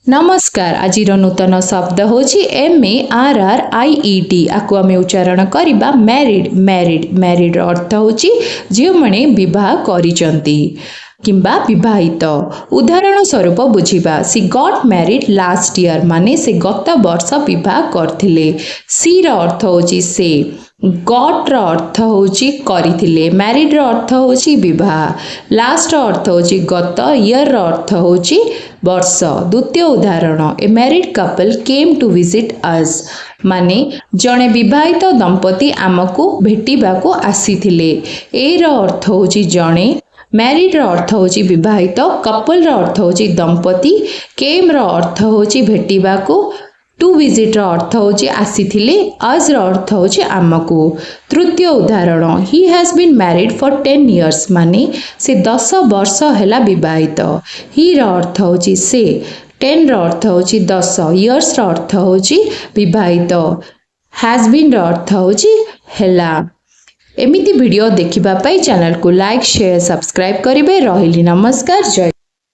ନମସ୍କାର। ଆଜିର ନୂତନ ଶବ୍ଦ ହେଉଛି MARRIED। ଆକୁ ଆମେ ଉଚ୍ଚାରଣ କରିବା ମ୍ୟାରିଡ୍। ମ୍ୟାରିଡ୍, ମ୍ୟାରିଡ୍ର ଅର୍ଥ ହେଉଛି ଯେଉଁମାନେ ବିବାହ କରିଛନ୍ତି କିମ୍ବା ବିବାହିତ। ଉଦାହରଣ ସ୍ୱରୂପ ବୁଝିବା। "She got married last year" ମାନେ ସେ ଗତ ବର୍ଷ ବିବାହ କରିଥିଲେ। ସିର ଅର୍ଥ ହେଉଛି ସେ, ଗଟ୍ର ଅର୍ଥ ହେଉଛି କରିଥିଲେ, ମ୍ୟାରିଡ୍ର ଅର୍ଥ ହେଉଛି ବିବାହ, ଲାଷ୍ଟର ଅର୍ଥ ହେଉଛି ଗତ, ଇୟର୍ର ଅର୍ଥ ହେଉଛି ବର୍ଷ। ଦ୍ୱିତୀୟ ଉଦାହରଣ, "A married couple came to visit us" ମାନେ ଜଣେ ବିବାହିତ ଦମ୍ପତି ଆମକୁ ଭେଟିବାକୁ ଆସିଥିଲେ। ଏର ଅର୍ଥ ହେଉଛି ଜଣେ, ମ୍ୟାରିଡ୍ର ଅର୍ଥ ହେଉଛି ବିବାହିତ, କପଲ୍ର ଅର୍ଥ ହେଉଛି ଦମ୍ପତି, କେମ୍ର ଅର୍ଥ ହେଉଛି ଭେଟିବାକୁ, ଟୁ ଭିଜିଟ୍ର ଅର୍ଥ ହେଉଛି ଆସିଥିଲେ, ଅସ୍ର ଅର୍ଥ ହେଉଛି ଆମକୁ। ତୃତୀୟ ଉଦାହରଣ, "He has been married for 10 years" ମାନେ ସେ 10 ବର୍ଷ ହେଲା ବିବାହିତ। ହିର ଅର୍ଥ ହେଉଛି ସେ, ଟେନ୍ର ଅର୍ଥ ହେଉଛି 10, ଇୟର୍ସର ଅର୍ଥ ହେଉଛି ବିବାହିତ, ହ୍ୟାଜ୍ ବିନ୍ର ଅର୍ଥ ହେଉଛି ହେଲା। ଏମିତି ଭିଡ଼ିଓ ଦେଖିବା ପାଇଁ ଚ୍ୟାନେଲକୁ ଲାଇକ୍, ସେୟାର, ସବସ୍କ୍ରାଇବ୍ କରିବେ। ରହିଲି, ନମସ୍କାର, ଜୟ